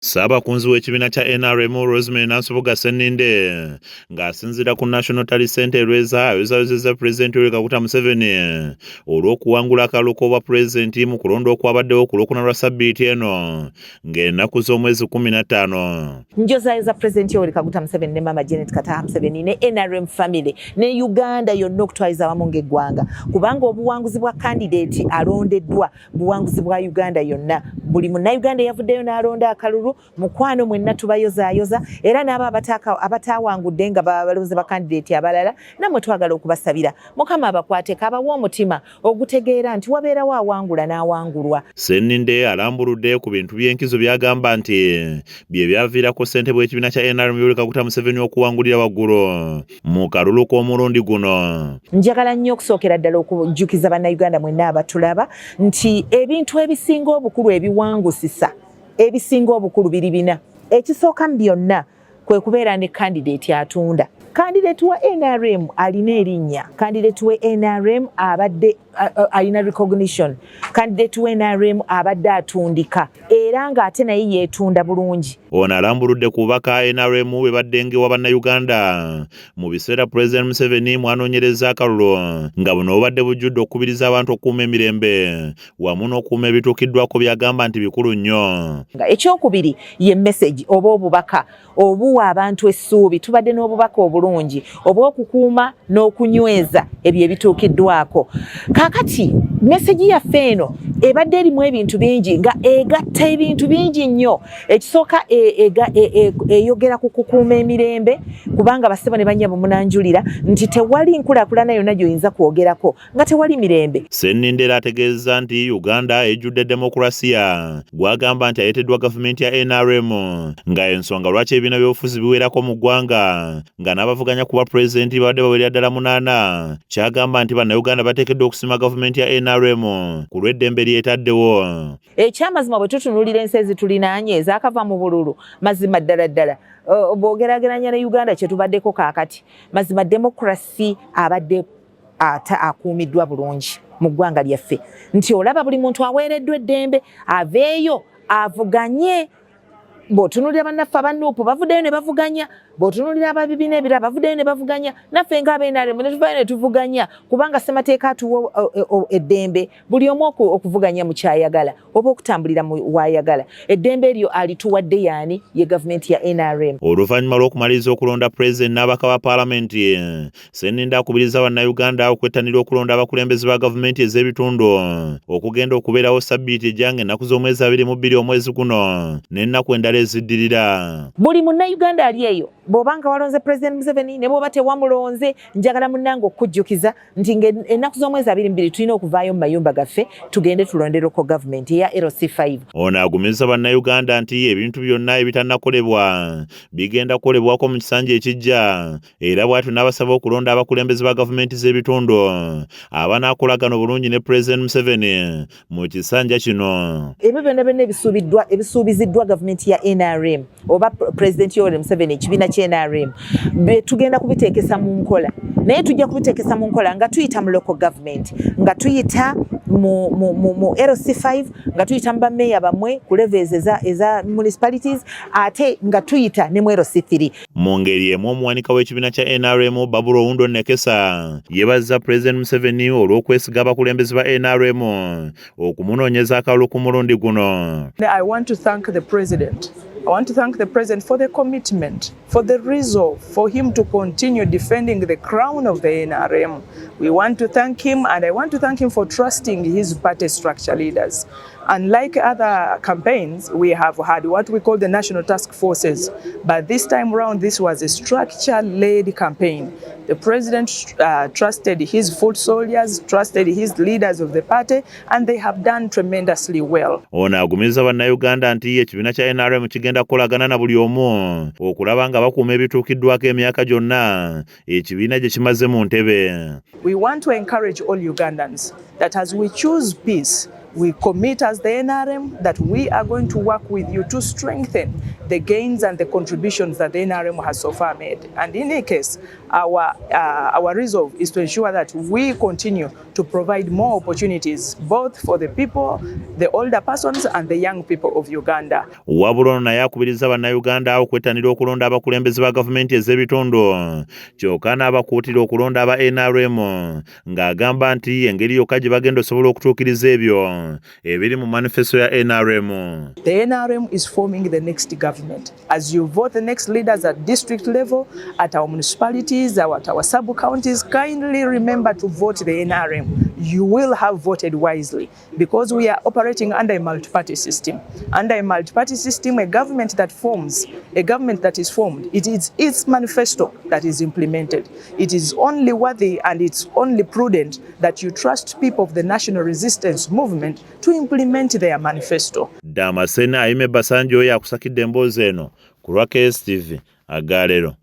Ssaabakunzi w'ekibiina kya NRM Rosemary Nansubuga Sseninde ng'asinziira ku National Tally Center e Lweza ayozaayozezza Pulezidenti Yoweri Kaguta Museveni olw'okuwangula akalulu k'obwa Pulezidenti mu kulonda okwabaddewo ku Lwokuna lwa ssabbiiti eno ng'ennaku z'omwezi 15. Njozaayoza Pulezidenti Yoweri Kaguta Museveni ne Maama Janet Kataha Museveni ne NRM family ne Uganda yonna okutwaliza awamu ng'eggwanga, kubanga obuwanguzi bwa kandideeti alondeddwa buwanguzi bwa Uganda yonna. Buli munnayuganda eyavuddeyo n'alonda akalulu, mukwano mwenna tubayozaayoza, era n'abo abataawangudde nga balonze bakandideeti abalala, nammwe twagala okubasabira Mukama abakwateko, abawe omutima ogutegeera nti wabeerawo awangula n'awangulwa. Sseninde alambuludde ku bintu by'enkizo by'agamba nti bye byaviirako ssentebe w'ekibiina kya NRM Yoweri Kaguta Museveni okuwangulira waggulu mu kalulu k'omulundi guno. Njagala nnyo okusookera ddala okujjukiza Bannayuganda mwenna abatulaba nti ebintu ebisinga obukulu ebiwangusisa ebisinga obukulu biri bina. Ekisooka mu byonna kwe kubeera ne kandideeti atunda. Kandideeti wa NRM alina erinnya, kandideeti wa NRM abadde alina recognition, kandideeti wa NRM abadde atundika era ng'ate naye yeetunda bulungi. Ono alambuludde ku bubaka NRM bwe badde ng'ewa Bannayuganda mu biseera Pulezidenti Museveni mw'anoonyereza akalulu nga buno bubadde bujjudde okukubiriza abantu okukuuma emirembe wamu n'okukuuma ebituukiddwako by'agamba nti bikulu nnyo. Ekyokubiri ye message oba obubaka obuwa abantu essuubi. Tubadde n'obubaka obulungi obw'okukuuma n'okunyweza ebyo ebituukiddwako. Kaakati message yaffe eno ebadde erimu ebintu bingi nga egatta ebintu bingi nnyo. Ekisooka eyogera ku kukuuma emirembe, kubanga bassebo ne bannyabo munanjulira nti tewali nkulaakulana yonna gy'oyinza kwogerako nga tewali mirembe. Sseninde era ategeezezza nti Uganda ejjudde demokulasiya gw'agamba nti aleeteddwa gavumenti ya NRM, nga ensonga lwaki ebibiina by'obufuzi biwerako mu ggwanga nga n'abavuganya ku bwapulezidenti babadde bawerera ddala 8, ky'agamba nti Bannayuganda bateekeddwa okusiima gavumenti ya NRM ku lw'eddembe ly'etaddewo. Ekyamazima bwe tutunuulira ensi ezitulinaanye ezaakava mu bululu, mazima ddala ddala bw'ogeraageranya ne Uganda kye tubaddeko kaakati, mazima demokurasi abadde ate akuumiddwa bulungi mu ggwanga lyaffe, nti olaba buli muntu aweereddwa eddembe aveeyo avuganye. Bw'otunuulira bannaffe aba NUP bavuddeyo ne bavuganya, bw'otunuulira ababibiina ebirala bavuddeyo ne bavuganya, naffe nga aba NRM ne tuvaayo ne tuvuganya, kubanga ssemateeka atuwa eddembe buli omu okuvuganya mu kyayagala oba okutambulira mu w'ayagala. Eddembe eryo alituwadde yaani? Ye gavumenti ya NRM. Oluvannyuma lw'okumaliriza okulonda pulezidenti n'ababaka ba paalamenti, Sseninde akubiriza Bannayuganda okwettanira okulonda abakulembeze ba gavumenti ez'ebitundu okugenda okubeerawo ssabbiiti ejja ng'ennaku z'omwezi 22 omwezi guno n'ennaku endala eziddirira. Buli Munnayuganda ali eyo, bw'oba nga walonze Pulezidenti Museveni ne bw'oba tewamulonze, njagala munnange okukujjukiza nti ng'ennaku z'omwezi 22 tulina okuvaayo mu mayumba gaffe tugende tulonde local government eya LC5. Ono agumizza Bannayuganda nti ebintu byonna ebitannakolebwa bigenda kukolebwako mu kisanja ekijja, era bw'atyo n'abasaba okulonda abakulembeze ba gavumenti z'ebitundu abanaakolagana obulungi ne Pulezidenti Museveni mu kisanja kino. Ebyo byonna byonna ebisuubiziddwa gavumenti ya NRM oba Pulezidenti Yoweri Museveni, ekibiina kya NRM, tugenda kubiteekesa mu nkola, naye tujja kubiteekesa mu nkola nga tuyita mu local government, nga tuyita mu LC5, nga tuyita mu bameeya bammwe ku levels eza municipalities, ate nga tuyita ne mu LC3. Mu ngeri emu, omuwanika w'ekibiina kya NRM Babulo Oundo Nekesa yeebazza Pulezidenti Museveni olw'okwesiga abakulembeze ba NRM okumunoonyeza akalulu ku mulundi guno. I want to thank the president. I want to thank the president for the commitment, for the resolve, for him to continue defending the crown of the NRM. We want to thank him, and I want to thank him for trusting his party structure leaders. Unlike other campaigns, we have had what we call the national task forces. But this time round, this was a structure-led campaign. The president trusted his foot soldiers, trusted his leaders of the party, and they have done tremendously well. Ono agumizza Bannayuganda nti ekibiina kya NRM kigenda kukolagana na buli omu okulaba nga bakuuma ebituukiddwako emyaka gyonna ekibiina gye kimaze mu ntebe. We want to encourage all Ugandans that as we choose peace, we commit as the NRM that we are going to work with you to strengthen the gains and the contributions that the NRM has so far made. And in any case, Our resolve is to ensure that we continue to provide more opportunities both for the people, the older persons and the young people of Uganda. Wabula ono naye akubiriza Bannayuganda okwettanira okulonda abakulembeze ba gavumenti ez'ebitundu, kyokka n'abakuutira okulonda aba NRM, ng'agamba nti engeri yokka gye bagenda osobola okutuukiriza ebyo ebiri mu manifesto ya NRM. The NRM is forming the next government. As you vote the next leaders at district level, at our municipalities, at our sub-counties, kindly remember to vote the NRM. You will have voted wisely because we are operating under a multi-party system. Under a multi-party system, a government that is formed, it is its manifesto that is implemented. It is only worthy and it's only prudent that you trust people of the National Resistance Movement to implement their manifesto. Damascene Ayime Basanjo oyo akusakidde emboozi eno ku lwa KSTV agaleero.